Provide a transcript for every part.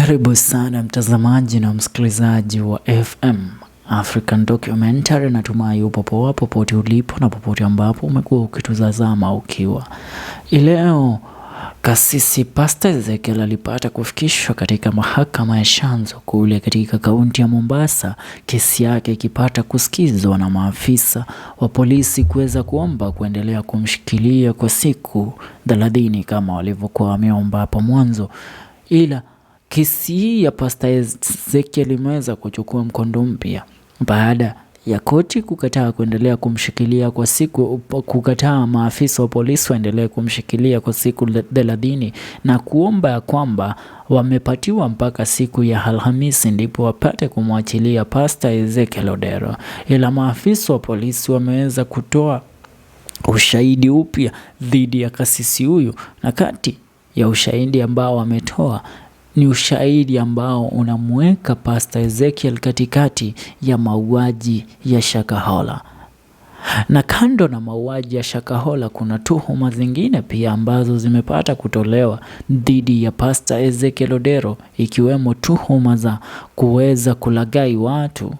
Karibu sana mtazamaji na msikilizaji wa FM African Documentary. Natumai upo poa popote ulipo na popote ambapo umekuwa ukitutazama ukiwa. Leo Kasisi Pastor Ezekiel alipata kufikishwa katika mahakama ya Shanzu kule katika kaunti ya Mombasa, kesi yake ikipata kusikizwa na maafisa wa polisi kuweza kuomba kuendelea kumshikilia kwa siku 30 kama walivyokuwa wameomba hapo mwanzo, ila kesi hii ya Pastor Ezekiel imeweza kuchukua mkondo mpya baada ya koti kukataa kuendelea kumshikilia kwa siku, kukataa maafisa wa polisi waendelee kumshikilia kwa siku 30 na kuomba ya kwamba wamepatiwa mpaka siku ya Alhamisi ndipo wapate kumwachilia Pastor Ezekiel Odero, ila maafisa wa polisi wameweza kutoa ushahidi upya dhidi ya kasisi huyu, na kati ya ushahidi ambao wametoa ni ushahidi ambao unamweka Pastor Ezekiel katikati ya mauaji ya Shakahola. Na kando na mauaji ya Shakahola, kuna tuhuma zingine pia ambazo zimepata kutolewa dhidi ya Pastor Ezekiel Odero, ikiwemo tuhuma za kuweza kulaghai watu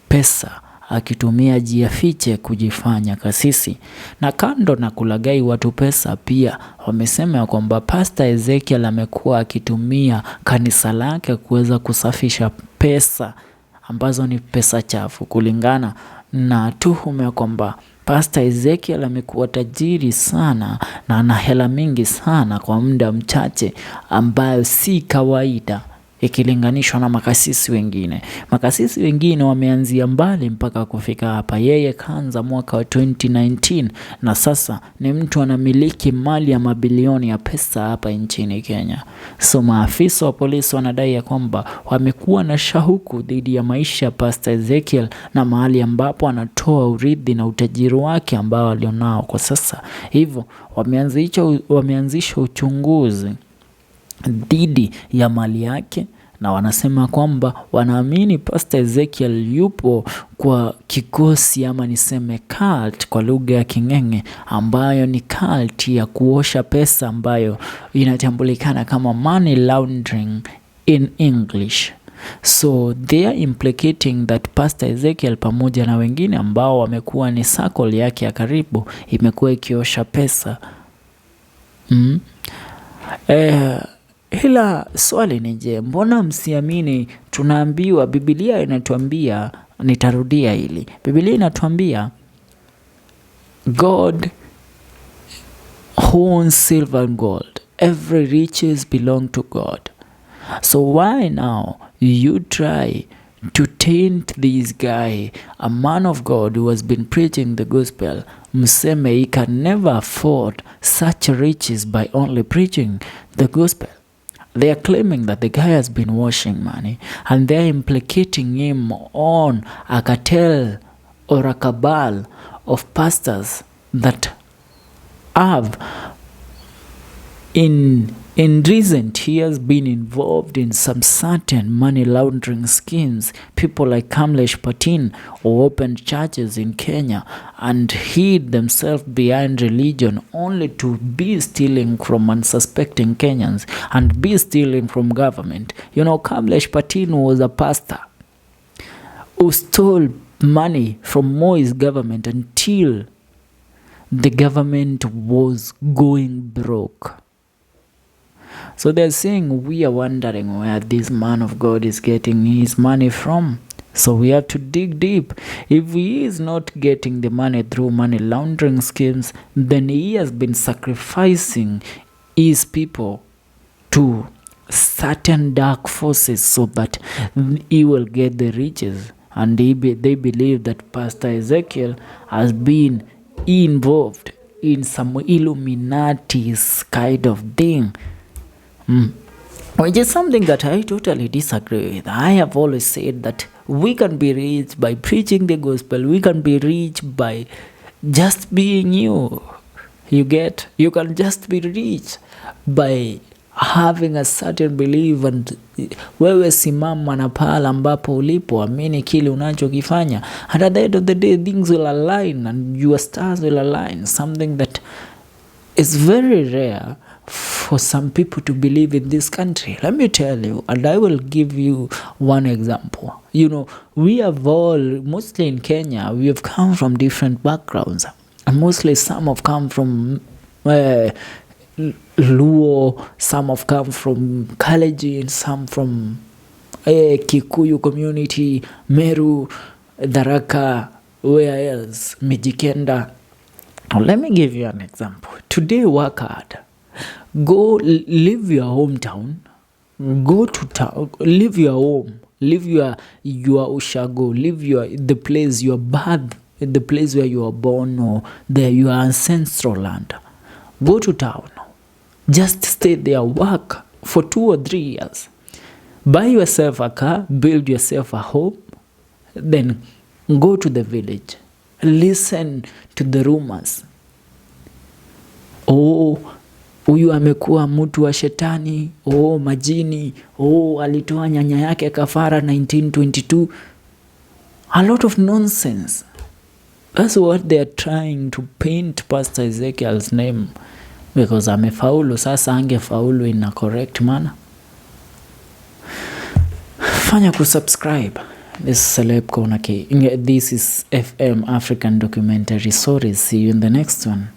pesa akitumia njia fiche kujifanya kasisi. Na kando na kulaghai watu pesa, pia wamesema ya kwamba Pastor Ezekiel amekuwa akitumia kanisa lake kuweza kusafisha pesa ambazo ni pesa chafu, kulingana na tuhuma ya kwamba Pastor Ezekiel amekuwa tajiri sana na ana hela mingi sana kwa muda mchache ambayo si kawaida ikilinganishwa na makasisi wengine. Makasisi wengine wameanzia mbali mpaka kufika hapa. Yeye kaanza mwaka wa 2019 na sasa ni mtu anamiliki mali ya mabilioni ya pesa hapa nchini Kenya. So maafisa wa polisi wanadai ya kwamba wamekuwa na shauku dhidi ya maisha ya Pastor Ezekiel na mahali ambapo anatoa urithi na utajiri wake ambao alionao kwa sasa. Hivyo wameanzisha uchunguzi dhidi ya mali yake na wanasema kwamba wanaamini Pastor Ezekiel yupo kwa kikosi ama niseme cult kwa lugha ya King'eng'e, ambayo ni cult ya kuosha pesa ambayo inatambulikana kama money laundering in English. So they are implicating that Pastor Ezekiel pamoja na wengine ambao wamekuwa ni circle yake ya karibu imekuwa ikiosha pesa. Ila swali ni je, mbona msiamini? Tunaambiwa, Biblia inatuambia, nitarudia hili. Biblia inatuambia God owns silver and gold. Every riches belong to God. So why now you try to taint this guy, a man of God who has been preaching the gospel, mseme he can never afford such riches by only preaching the gospel? They are claiming that the guy has been washing money and they are implicating him on a cartel or a cabal of pastors that have in recent years been involved in some certain money laundering schemes. People like Kamlesh Pattni, who opened churches in Kenya and hid themselves behind religion only to be stealing from unsuspecting Kenyans and be stealing from government. Kamlesh Pattni was a pastor who stole money from Moi's government until the government was going broke. So they're saying we are wondering where this man of God is getting his money from. So we have to dig deep. If he is not getting the money through money laundering schemes, then he has been sacrificing his people to certain dark forces so that he will get the riches. And they believe that Pastor Ezekiel has been involved in some Illuminati's kind of thing. Which is something that I totally disagree with. I have always said that we can be rich by preaching the gospel. We can be rich by just being you. You can just be rich by having a certain belief, and wewe simama na pahala ambapo ulipo, amini kile unachokifanya, and at the end of the day things will align and your stars will align. Something that is very rare for for some people to believe in this country. Let me tell you, and I will give you one example. We have all, mostly in Kenya, we have come from different backgrounds. And mostly some have come from Luo, some have come from Kalenjin, some from Kikuyu community, Meru, Tharaka, where else? Mijikenda. Now, let me give you an example. Today, work hard. Go leave your hometown. Go to town. Leave your home. Leave your ushago. Leave the place, your birth, the place where you are born, or your ancestral land. Go to town. Just stay there. Work for 2 or 3 years. Buy yourself a car. Build yourself a home. Then go to the village. Listen to the rumors. Oh, huyu amekuwa mtu wa shetani. Oh, majini. Oh, alitoa nyanya yake kafara 1922. A lot of nonsense. That's what they are trying to paint Pastor Ezekiel's name. Because amefaulu, sasa angefaulu in a correct manner. Fanya kusubscribe. This is Celeb Corner K. This is FM African Documentary. Sorry, see you in the next one.